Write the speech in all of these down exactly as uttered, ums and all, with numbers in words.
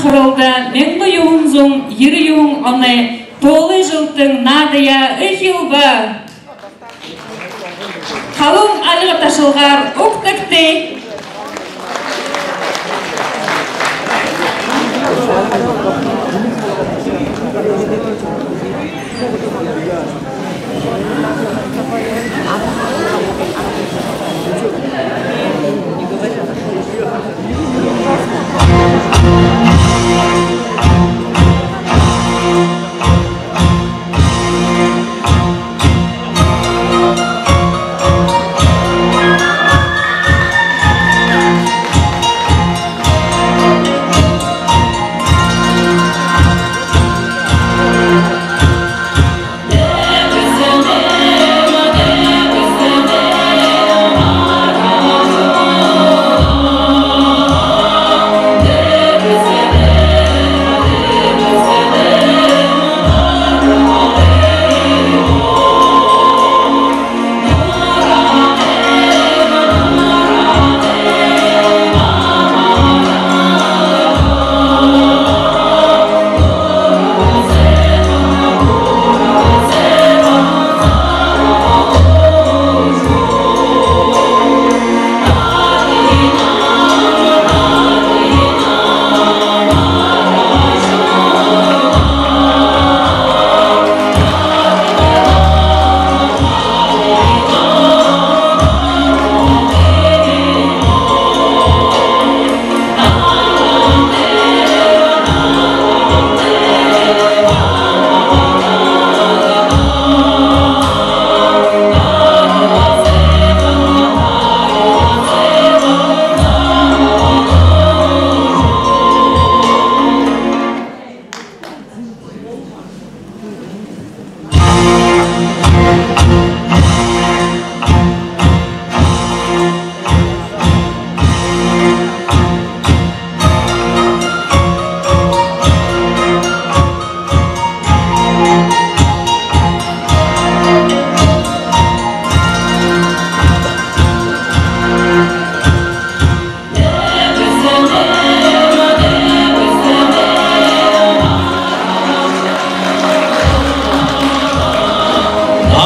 Харалда мянга юһэн зуун ерэн юһэн оной туулай жэлтэн наадаяа эхилбэ. Халуун альга ташалгаар угтагты.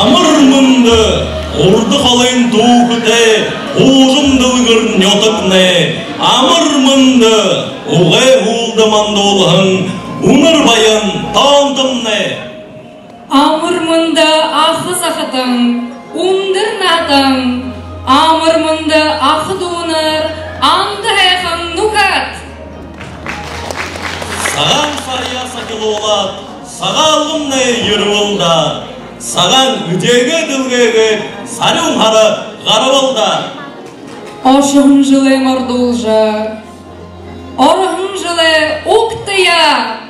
Амар мэндэ, урда холын түүхэтэй Уужам дэлгэр нютагнай! Амар мэндэ, угай һүүлдэ мандуулһан үнэр баян тоонтомнай! Амар мэндэ, аха захатан, үндэр наһатан! Амар мэндэ, аха дүүнэр, анда һайхан нүхэд! Сагаан саряа сахилуулаад, Сагаалганмнай ерэбэл даа. Сагаан эдеэгээ дэлгээгээд, сарюун һара гарабал даа. Ошоһон жэлээ мордуулжа, ороһон жэлээ угтая.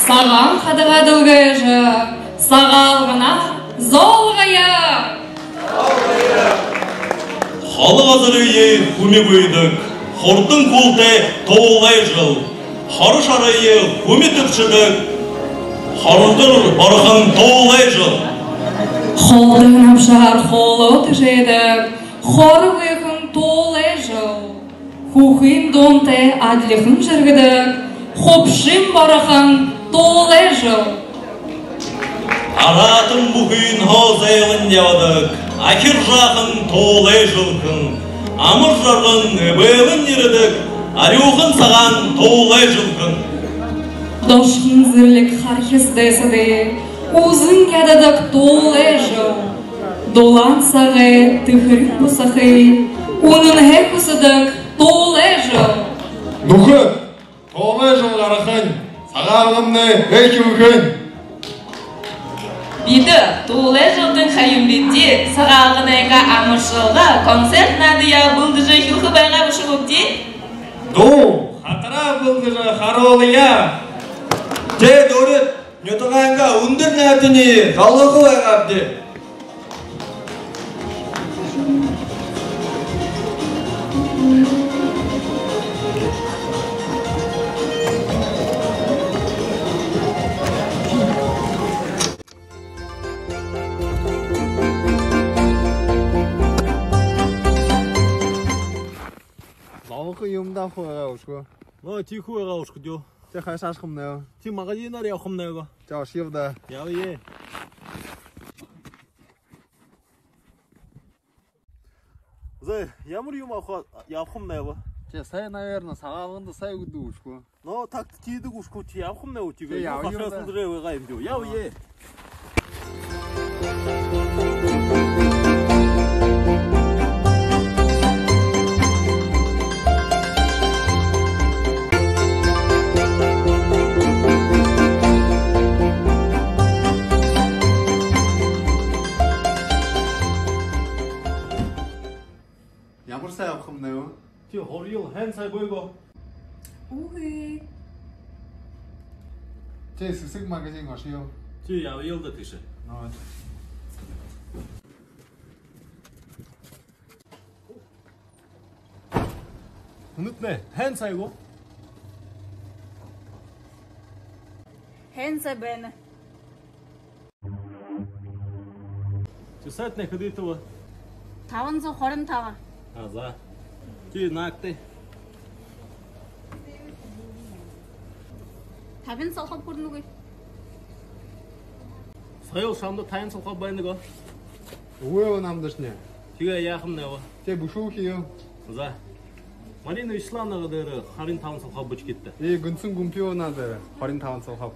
Сагаан хадагаа дэлгээжэ, Сагаалганаа золгоё. Холо газарые һүми гүйдэг, хурдан хүлтэй туулай жэл. Хоро шарые һүми тэбшэдэг, хоргор борохон туулай жэл. Холдон абшаар холо тэжээдэг, хоро гүйхэн туулай жэл. Хүхын дуунтай адлихан жэргэдэг, хубшын борохон туулай жэл. Араатан бүхыень һоо зайлан ябадаг, ахир жаахан туулай жэлхэн. Амар жарган эбэлэн ерэдэг, арюухан сагаан туулай жэлхэн. Дошхон зэрлиг хархис дайсадые үзэн ядадаг туулай жэл. Дулаан сагай тэхэриг бусахые үнэнһээ хүсэдэг туулай жэл. Нүхэд, туулай жэл гарахань, Сагаалганмнай эхилхэнь. Бидэ туулай жэлдэнь хаюм бидэ Сагаалганайнгаа амаршалга концерт наадаяа бэлдэжэ эхилхэ байгаа бэшэ гүбди? Дуу хатараа бэлдэжэ харуулая. Тээд урид нютагайнгаа үндэр наһатаниие золгохо байгаабди. Охо юм даа, хуу байгаа үшөө. Нөө, тиихүү байгаа үшөө дөө. Тэ хайшаа ошохомнай? Тэ магазинаар ябахамнай гү? Тэ ошоёл даа. Ябая. За, ямар юм аваха ябахамнай бэ? Тэ сая, наверное, Сагаалганда сая үгэдэг үшөө. Но так тиидэг үшөө, тэ ябахамнай гү, тиигээ. Тэ ябая, хашаа даа. Сылдыраа байгаа юм дөө. Ябая. Ямар сая авахамнай гү? Тэ хорёол, һайн сая бии гү? Үгы. Тэ сэсэг магазин ошоё. Тэ ябаял даа тиишээ. Нөө. Үнэтнэй, һайн сая гү? Һайн сая байна. Тэ сайтнай хэдытэй бэ? Табан зуун хорин табан. А, за. Тэ наагты. Табин солхооб хүрэнэ гү? Соёл, шамда табин солхооб байна гү? Үгы, намдашни. Тиигээ яахамнай гү? Тэ бүшүү хэе. За. Марина Вячеславовна дээрэ хорин табан солхооб бэшэгты. Э, Гүнсэн Гүмпиевна дээрэ хорин табан солхооб.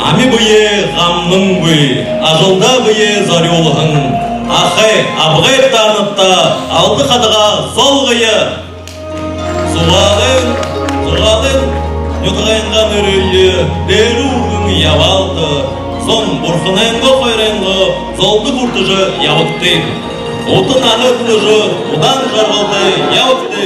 Ами бэеэ гамнангүй, ажалдаа бэеэ зорюулһан ахай абгай таанадта алда хадагаа золгоё. Зугаалайн, Зугаалайн нютагайнгаа нэрые дээрэ үргэн ябаалта. Зон бурханайнгаа, хойройнгоо золдо хүртэжэ ябагты. Ута наһа хүлеэжэ, удаан жаргалтай ябагты.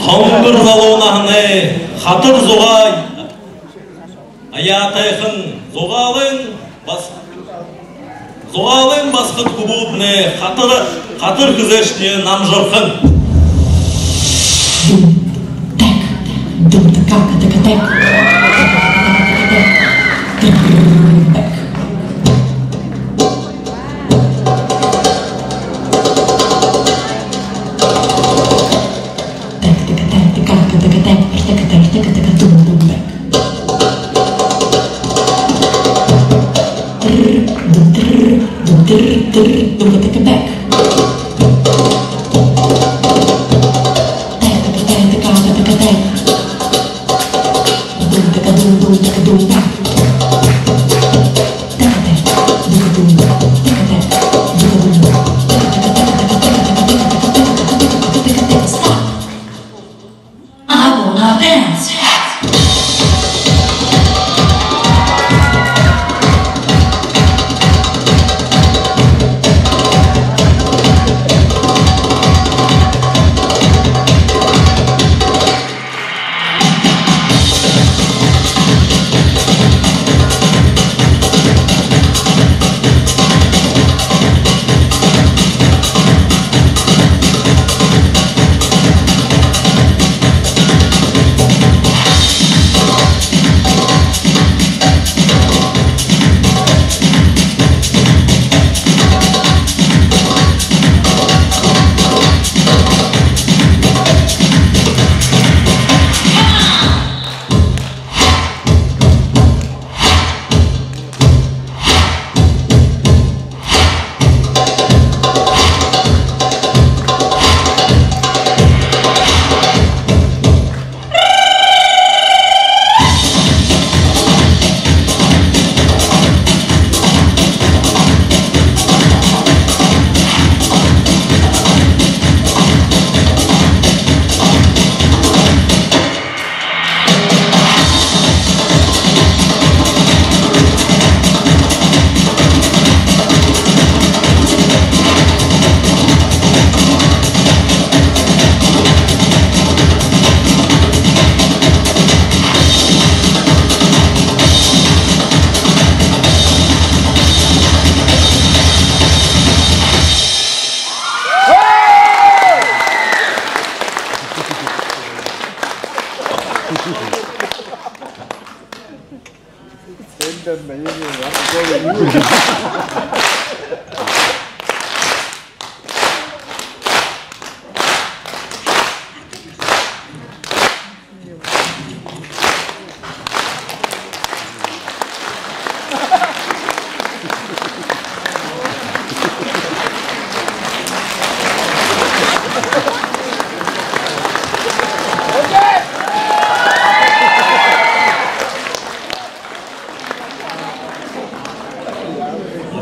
Хонгор залуу наһанай хатар зугаа аяатайхан, Зугаалайн бас-, Зугаалайн басагад хүбүүднай хатар, хатар хэзээшни намжархан. Дум, так, дум, така, така, так. Так.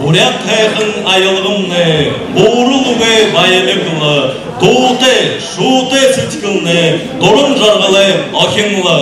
Буряад һайхан аялгамнай буурал үгы баялиг лэ, дуутай, шуутай сэдьхэлнай дуран жаргалай охин лэ.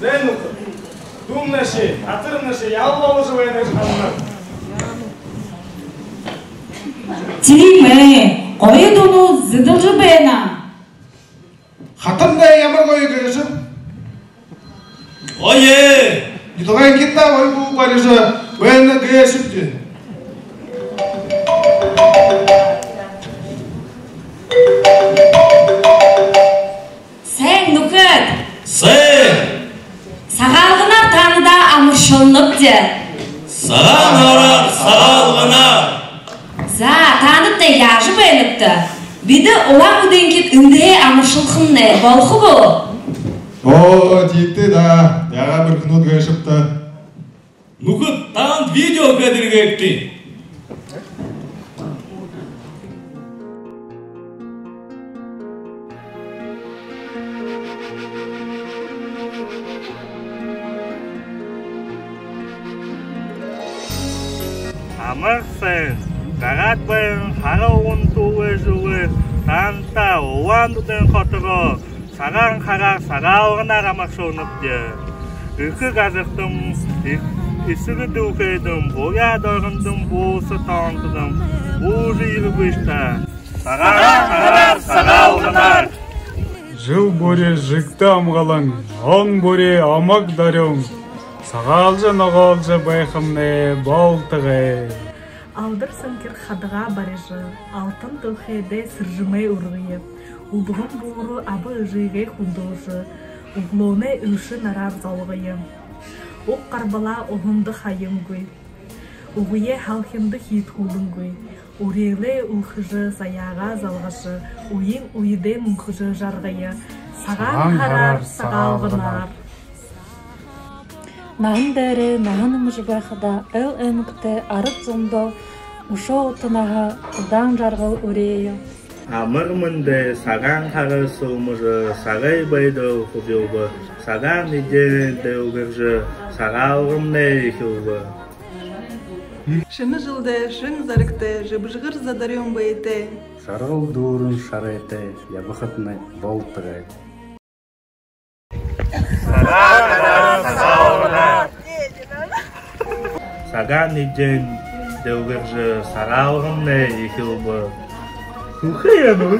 Зай, нүхэд, дүннэшни, хатарнашни яагаад боложо байнаб гэжэ һананаб? Тиимэ, гоё дүнүүд зэдэлжэ байна. Хатарнай ямар гоё гээшэб? Гоё! Нютагайнхидта гоё бү барижа байна гээшэбди. Сайн, нүхэд! Сайн! Сагаалганаар таанадаа амаршалнабди. Сагаан һараар, Сагаалганаар! За, таанад яажа байнабта? Бидэ Улаан-Үдынгүүд эндэһээ амаршалхамнай, болохо гү? Оо, тиигты даа. Яагаа бэрхэнүүд гээшэбта. Нүхэд, таанад видео хээд эргээгты. Амар сайн! Гараад байна, хара уган туулай жэлэй. Таанадта Улаан-Үдын хотоһоо Сагаан һараар, Сагаалганаар амаршалнабди. Эхэ газартам, эсэгэ дэлхэйдам, буряад орондом, булса тоонтодом буужа ерэгты даа. Сагаан һараар, Сагаалганаар! Жэл бүри жэгдэ амгалан, он бүри омог дорюун, сагаалжа, ногоолжо байхамнай болтогой. Алдар сэнхир хадагаа барижа, алтан дэлхэйдээ сэржэмээ үргэе. Үлгэн буурал аба эжыгээ хүндэлжэ, үглөөнэй элшэ нараар золгоё. Уг гарбалаа уһанда хаянгүй, үгые һалхинда хиидхүүлэнгүй, үреэлээ үлхэжэ, заяагаа залгажа, үеын үедээ мүнхэжэ жаргая. Сагаан һараар, Сагаалганаар! Наһан дээрээ наһа нэмэжэ байхадаа, айл аймагтай арад зондоо үшөө ута наһа, удаан жаргал үреэе. Амар мэндэ, Сагаан һара сэлмэжэ, сагай байдал хүдэлбэ, сагаан эдеэн дэлгэржэ, Сагаалганмнай эхилбэ. Шэнэ жэлдээ шэн зоригтой, жэбжэгэр задарюун бэетэй, жаргал дүүрэн шарайтай ябахатнай болтогой. Сагаан эдеэн дэлгэржэ, Сагаалганмнай эхилбэ. Хүхэ януу.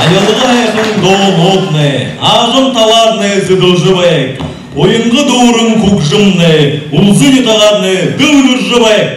Аялга һайхан дуунууднай, аажам талаарнай зэдэлжэ байг. Уянга дүүрэн хүгжэмнай, үлзы нютагаарнай дэлгэржэ байг.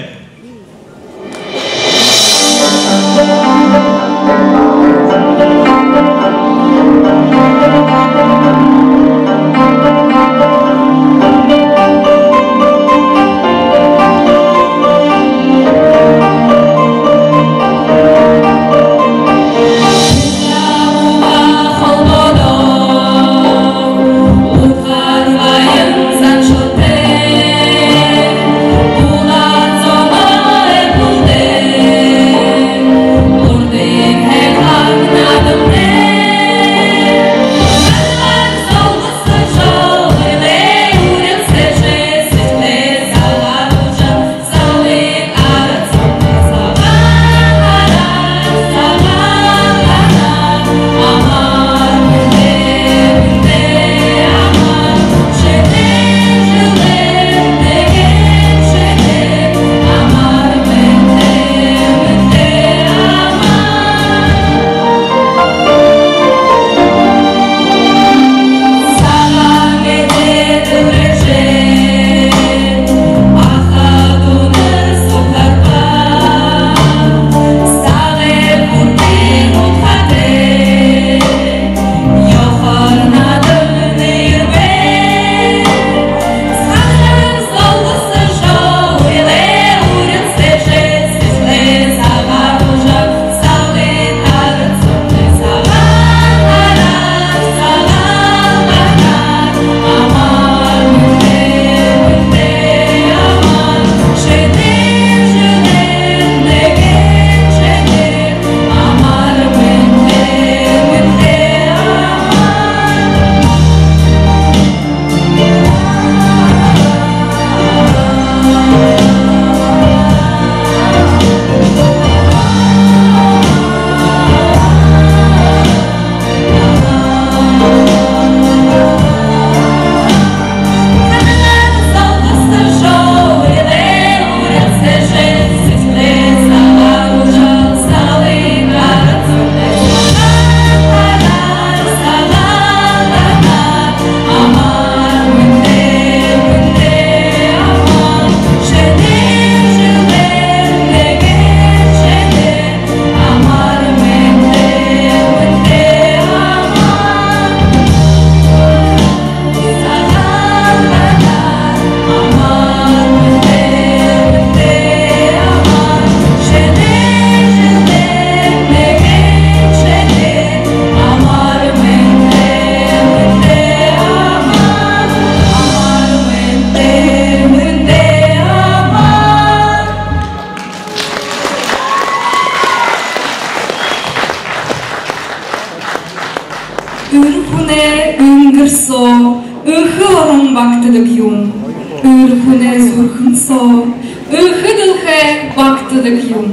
Үхэ хүнэй үнгэр соо үхэ орон багтадаг юм. Үхэ хүнэй зүрхэн соо үхэ дэлхэй багтадаг юм.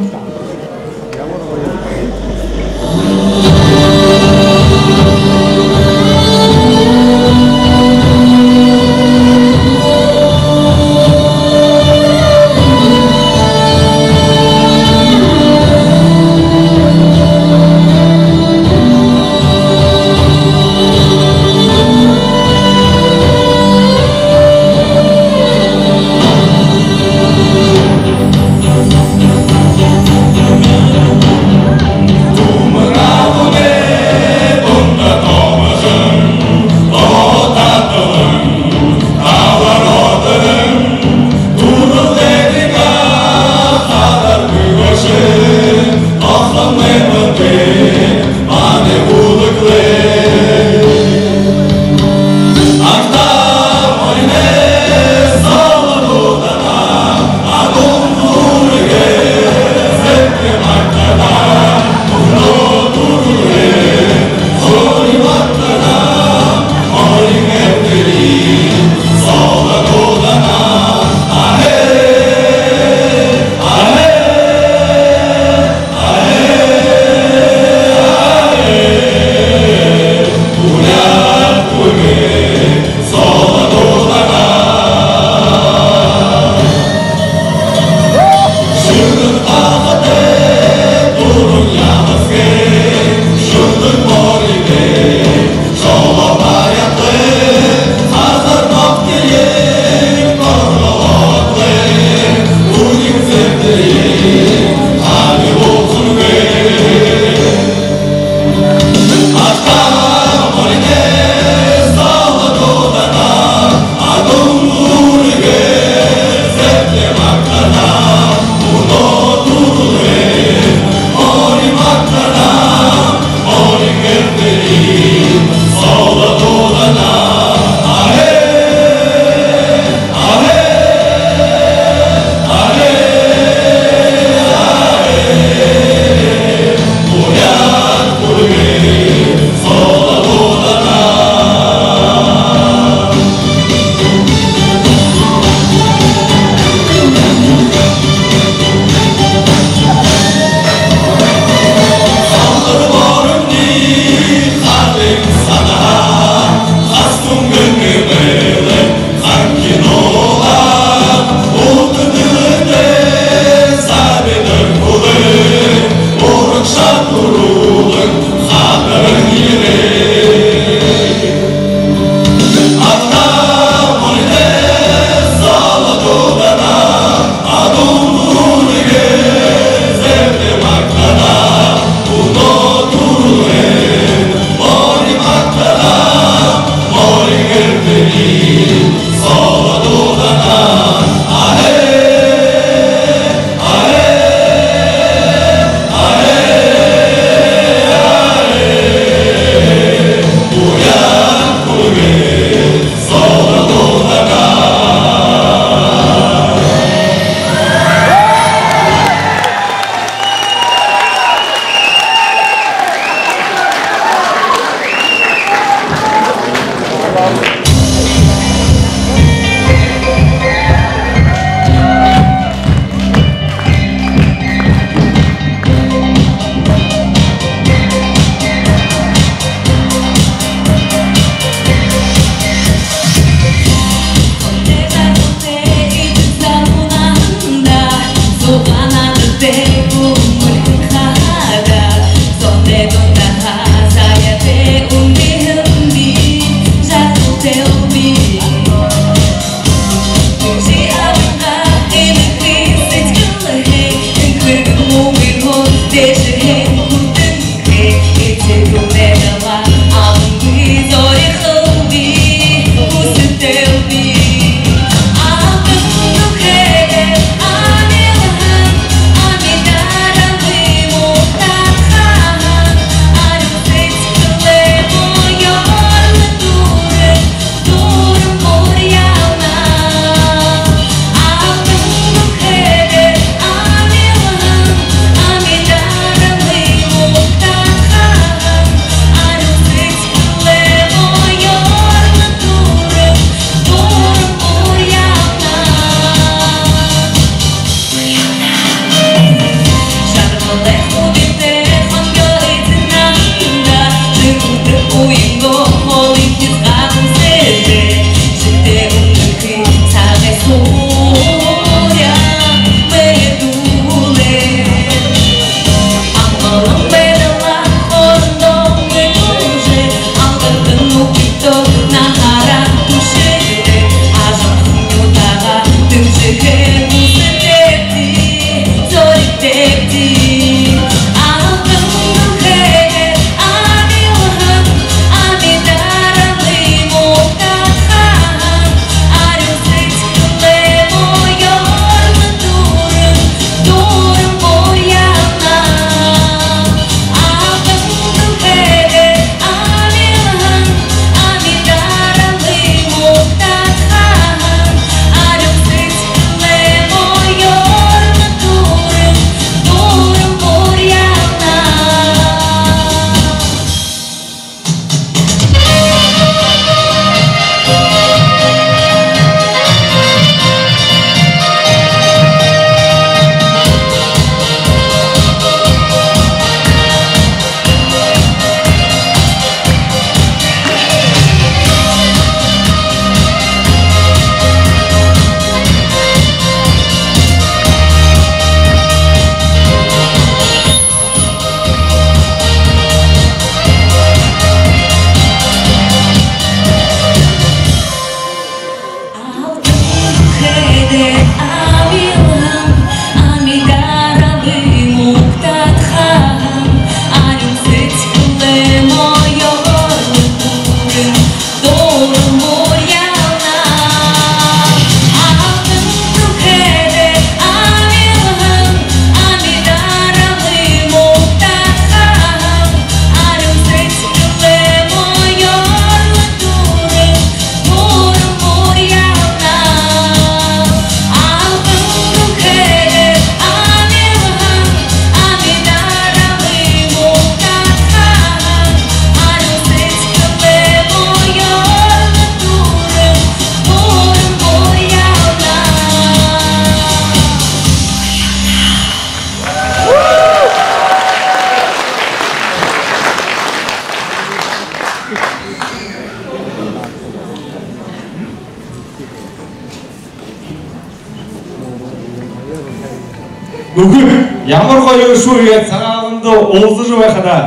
Нүхэд, ямар гоё шүү гээд, Сагаалганда уулзажа байхадаа.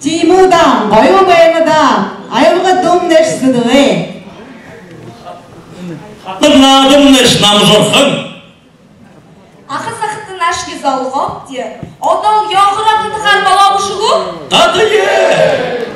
Тиимэ даа, гоё байна даа. Аялга дуунайш зүдөө. Хатар наадамнайш намжархан. Аха захатанайш золгообди. Одоол ёохор абатахаар болоо бшуу гү? Татые!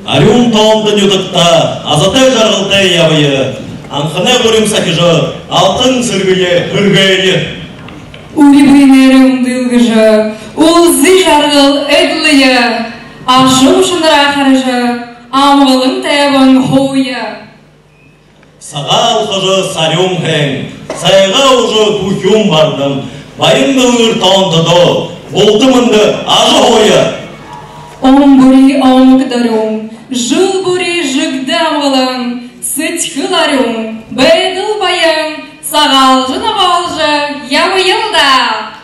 Арюун тоонто нютагта азатай жаргалтай ябая. Анханай гурим сахижа, алтан сэргэеэ һэргээе. Үри бэеэрээ үндылгэжэ, үлзы жаргал эдлэе. Аша гушанараа хаража, амгалан тайбан һууя. Сагаалхажа сарюун һайн, сайгаа уужа хүхюун бардам, баян дэлгэр тоонтодоо булта мэндэ ажаһууя. Он бүри омог дорюун, жэл бүри жэгдэ амгалан, сэдьхэл арюун, байдал баян, сагаалжа, ногоолжо ябаял даа.